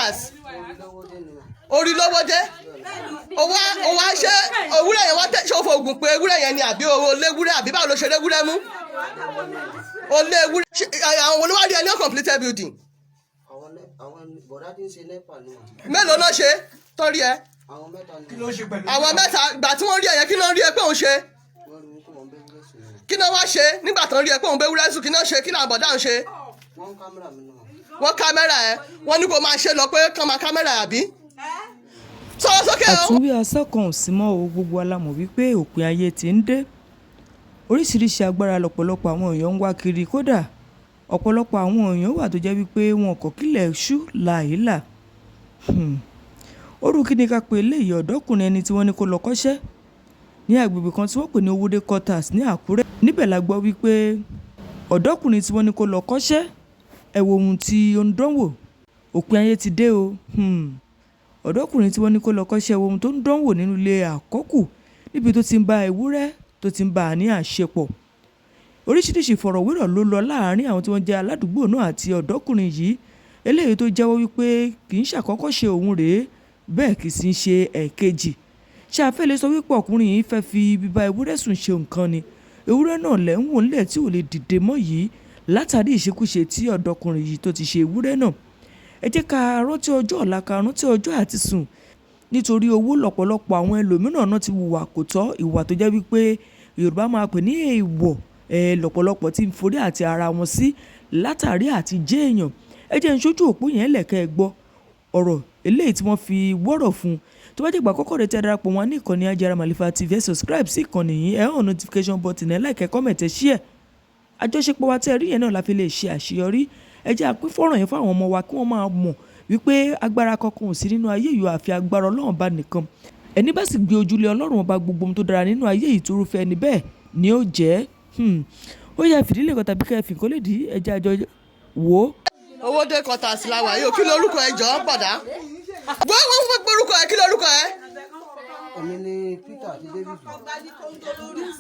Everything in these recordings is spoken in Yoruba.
quarters? Lówó dé ni mà. Orí lówó dé. Ó wá ṣe ewúrẹ́ yẹn, wá tẹ́ ṣé o fògùn pé ewúrẹ́ yẹn ni, àbí o léwúrẹ́, àbí báwo ló ṣe léwúrẹ́ mú? O lé ewúrẹ́. Àwọn wo ló wá rí ẹ ní uncompleted building? Àwọn bọ̀dá tí ń ṣe NEPA ni mà. Mélòó náà ṣe torí ẹ? Àwọn mẹ́ta ni. Kí ló ṣe pẹ̀lú? Àwọn mẹ́ta. Ìgbà tí wọ́n rí ẹ yẹn, kí ló ń rí ẹ pé òun ṣe? Wọ́n rí mi pé wọ́n bẹ́ wúrẹ́ sùn ni. Kí náà wá ṣe nígbà tó ń rí ẹ pé òun bẹ́ wúrẹ́ sùn? Kí náà ṣe? Kí náà bọ̀dá ń ṣe? Wọ́n ń kámẹ́rà mi ni mà. Wọ́n kámẹ́rà ẹ. Wọ́n ní kó máa ṣe lọ, pé kán máa kámẹ́rà, àbí? Sọ̀rọ̀ sókè o. Àtúnwí asán kan ò sí mọ́ o. Gbogbo wa la mọ̀ wípé òpin ayé ti ń dé. Oríṣiríṣi agbára lọ́pọ̀lọpọ̀ àwọn èèyàn ń wá kiri. Kódà, ọ̀pọ̀lọpọ̀ àwọn èèyàn wà tó jẹ́ wípé wọn kò kílẹ̀ ṣú làílà. Orú kí ni ká pe eléyìí? Ọ̀dọ́kùnrin ẹni tí wọ́n ní kó lọ kọ́ṣẹ́ ní agbègbè kan tí wọ́n pè ní Owódé Quarters ní Àkúrẹ́. Níbẹ̀ la gbọ́ wípé ọ̀dọ́kùnrin tí wọ́n ní kó lọ kọ́ṣẹ́, ẹ wo ohun tí ó ń dánwò. Òpin ayé ti dé o. Ọ̀dọ́kùnrin tí wọ́n ní kó lọ kọ́ṣẹ́, wo ohun tó ń dánwò nínú ilé àkọ́kù, níbi tó ti ń bá ewúrẹ́, tó ti ń bá a ní àṣepọ̀. Oríṣiríṣi ìfọ̀rọ̀wérọ̀ ló lọ láàárín àwọn tí wọ́n jẹ́ aládùúgbò náà àti ọ̀dọ́kùnrin yìí, eléyìí tó jẹ́wọ́ wípé kì í ṣàkọ́kọ́ ṣe òun rèé, bẹ́ẹ̀ kì í sì í ṣe ẹ̀ẹ̀kejì. Ṣé a fẹ́ lè sọ wípé ọkùnrin yìí fẹ́ fi bíbá ewúrẹ́ sùn ṣe nǹkan ni? Ewúrẹ́ náà lẹ́ ń wò nílẹ̀ tí ò lè dìde mọ́ yìí, látàrí ìṣekúṣe tí ọ̀dọ́kùnrin yìí tó ti ṣe ewúrẹ́ náà. Ẹ jẹ́ ká rántí ọjọ́ ọ̀la, ká rántí ọjọ́ àti sùn. Nítorí owó, lọ́pọ̀lọpọ̀ àwọn ẹlòmíràn náà ti hùwà kò tọ́, ìwà tó jẹ́ wípé Yorùbá máa pè ní èèwọ̀ ẹ lọ́pọ̀lọpọ̀ tí ń forí àti ara wọn sí látàrí àti jẹ́ èèyàn. Ẹ jẹ́ n ṣojú òpó yẹn lẹ̀kẹ́ ẹ gbọ́ ọ̀rọ̀ eléyìí tí wọ́n fi wọ́rọ̀ fún. Tó bá jẹ́ ìgbà àkọ́kọ́ rẹ tí ẹ darapọ̀ wá ní ìkànnì Ajara Malifa TV, ẹ subscribe sí ìkànnì yìí, ẹ on notification button, ẹ like, ẹ comment, ẹ share. Àjọṣepọ̀ wa tí ẹ rí yẹn náà la fi lè ṣe àṣeyọrí. Ẹ jẹ́ a pín fọ́nrán yẹn fún àwọn ọmọ wa, kí wọ́n máa mọ̀ wípé agbára kankan ò sí nínú ayé yìí àfi agbára Ọlọ́run bá nìkan. Ẹni bá sì gbé ojúlé Ọlọ́run ọba, gbogbo ohun tó dára nínú ayé yìí, torúfẹ́ ẹni bẹ́ẹ̀ ni ó jẹ́. Ó yá, fìdílé kan tàbí kẹ́ ẹ fi nǹkan lédìí, ẹ jẹ́ àjọ wò ó. Owódé Quarters la wà yìí o. Kí lorúkọ ẹ jọ, bọ̀dá? Wọ́n wọ́n fún orúkọ ẹ. Kí lorúkọ ẹ? Èmi ni Peter àti David.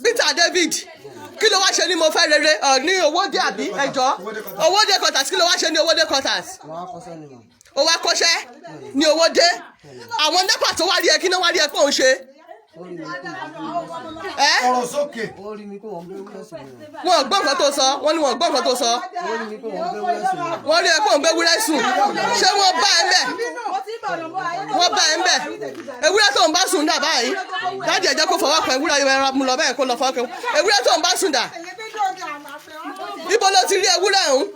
Peter David, kí ló wá ṣe ní mo fẹ́ rere ọ ní Owódé, àbí? Ẹjọ́, Owódé Quarters, kí ló wá ṣe ní Owódé Quarters? Wọ́n á kọ́ṣẹ́ ni mà. Ó wá kọ́ṣẹ́ ní Owódé. Àwọn NEPA tó wá rí ẹ, kí ló wá rí ẹ pé òun ṣe? Wọ́n rí mi pé wọ́n bẹ́ wúrẹ́ sùn. Ẹ Ọ̀rọ̀ sókè. Wọ́n rí mi pé wọ́n bẹ́ wúrẹ́ sùn ni mà. Wọn ò gbọ́ nǹkan tó sọ. Wọ́n ní wọn ò gbọ́ nǹkan tó sọ. Wọ́n rí mi pé wọ́n bẹ́ wúrẹ́ sùn ni. Wọ́n rí ẹ pé òun bẹ́ wúrẹ́ sùn. Ṣé wọ́n bá ẹ bẹ̀? Wọ́n bá ẹ bẹ̀? Ewúrẹ́ tó ń bá sùn dà báyìí? Daddy, ẹ jẹ́ kó fọwọ́ kan ewúrẹ́ yẹn, mú lọ bẹ́ẹ̀, kó lọ fọwọ́ kan ewúrẹ́ tó ń bá sùn dà. Ibo ló ti rí ewúrẹ́ ọ̀hún?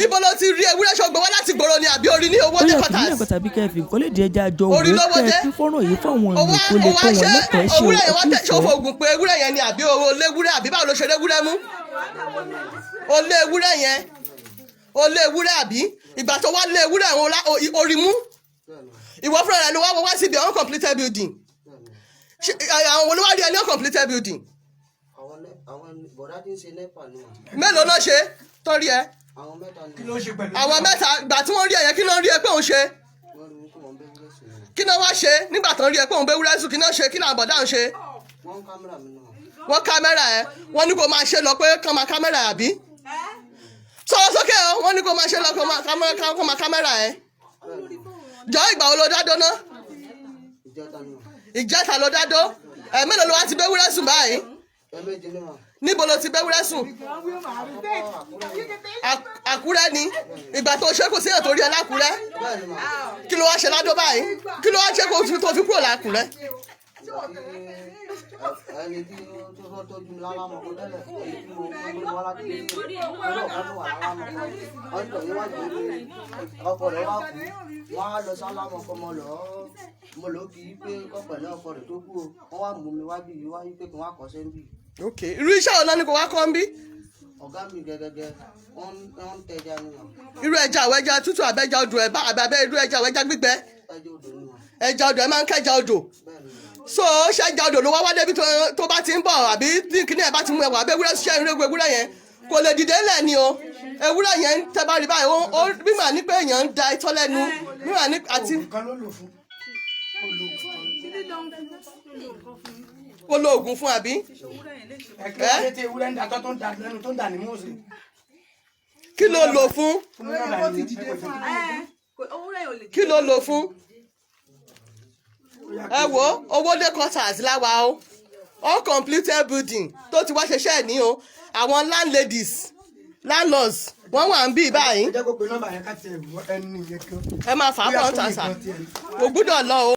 Ibo ló ti rí ewúrẹ́? Ṣọgbọ́n wá láti gbòòrò ni, àbí orí ní Ó Owódé yá, fìdílé Quarters? kan tàbí kẹ́ ẹ fi nǹkan lédìí, ẹ jẹ́ àjọ wò Orí ó, lówó kẹ́ ẹ dé. pín fọ́nrán yìí fún àwọn Owó èèyàn kó lè owó kọ́ wọn ṣe lẹ́kọ̀ọ́. Ẹ ṣe ewúrẹ́ yẹn wá ẹkú tẹ ṣé o ìfẹ́. fògùn pé ewúrẹ́ yẹn ni, àbí o léwúrẹ́, àbí báwo ló ṣe léwúrẹ́ mú? O lé ewúrẹ́ yẹn, o lé ewúrẹ́, àbí? Ìgbà tó wá lé ewúrẹ́ yẹn, orí mú. Ìwọ fúnra rẹ ló wá wá síbi uncompleted building. Àwọn wo ló wá rí ẹ ní uncompleted building? Àwọn bọ̀dá tí ń ṣe NEPA ni mà. Mélòó náà ṣe torí ẹ? Àwọn mẹ́ta ni. Kí ló ṣe pẹ̀lú? Àwọn mẹ́ta. Ìgbà tí wọ́n rí ẹ yẹn, kí ló ń rí ẹ pé òun ṣe? Wọ́n rí mi pé wọ́n bẹ́ wúrẹ́ sùn ni. Kí náà wá ṣe nígbà tó ń rí ẹ pé òun bẹ́ wúrẹ́ sùn? Kí náà ṣe? Kí náà bọ̀dá ń ṣe? Wọ́n ń kámẹ́rà mi ni mà. Wọ́n kámẹ́rà ẹ. Wọ́n ní kó máa ṣe lọ, pé kán máa kámẹ́rà, àbí? Sọ̀rọ̀ sókè o. Wọ́n ní kó máa ṣe lọ, kó máa kámẹ́rà ẹ. Jọ, ìgbà wo ló dádó ná? Ìjẹta ni mà. Ìjẹta ló dádó. Ẹ mélòó ló wá ti bẹ́wúrẹ́ sùn báyìí? Ẹ̀ẹ̀mejì ni mà. Níbo ló ti bẹ́wúrẹ́ sùn? Àkúrẹ́ ni. Ìgbà tó ṣe, kò sí èèyàn tó rí ẹ lákúrẹ́? Bẹ́ẹ̀ ni mà. Kí ló wá ṣe ládó báyìí? Kí ló wá ṣe kó tó fi kúrò lákúrẹ́? Ẹni tí ó tó fẹ́ tọ́jú mi lálámọ̀kọ tẹ́lẹ̀, ẹni tí mo gbé wá láti ilé ìwé ọ̀kan tó wà lálámọ̀kọ, wọ́n tọ̀ yín wá gbé mi, ọkọ rẹ̀ wá kú, wọ́n á lọ sálámọ̀kọ. Mo lọ kí i pé kọ́pẹ̀ ní ọkọ rẹ̀ tó kú o. Wọ́n wá mú mi wá bí yìí wá pé kí wọ́n á kọ́ sẹ́ńbì. Ok, irú iṣẹ́ wo náà ni kò wá kọ́ ń bí? Ọ̀gá mi gẹ́gẹ́gẹ́, wọ́n ń tẹja ni mà. Irú ẹja àwọ̀, ẹja tútù, àbẹ́ja odò ẹ̀ bá àbẹ́, irú ẹja àwọ̀, ẹja gbígbẹ? Ẹja odò ni mà. Ẹja odò. Ẹ máa ń kẹja odò? Bẹ́ẹ̀ ni mà. So ṣé ẹja odò ló wá wá débi tó bá ti ń bọ̀, àbí tí kíní ẹ̀ bá ti mú ẹwà abẹ́ ewúrẹ́ ṣiṣẹ́? Irú ewúrẹ́ yẹn kò lè dìde ńlẹ̀ ni o. Ewúrẹ́ yẹn tẹ́ bá rí báyìí, ó mímà ní pé èèyàn ń da itọ́ lẹ́nu mímà ní àti Oògùn kan ló lò fún. Ó lo oògùn kan. Ó lo oògùn fún, àbí? Ẹ kí ló dé tí ewúrẹ́ ń da tọ́ tó ń da lẹ́nu, tó ń dà ní mọ́ọ̀sì? Kí ló lò fún? Fún mi náà ní ẹgbẹ́. Kí ló lò fún? Ẹ wo, Owódé Quarters láwa o, uncompleted building tó ti wá ṣiṣẹ́ ní o. Àwọn landladies, landlords, wọ́n wà ń bí báyìí. Ẹ jẹ́ kó pe nọ́mbà yẹn ká tiẹ̀ wọ ẹni yẹn kan. Ẹ máa fà á Bóyá bọ̀ tó tàṣà nìkan tiẹ̀. Kò gbúdọ̀ lọ o.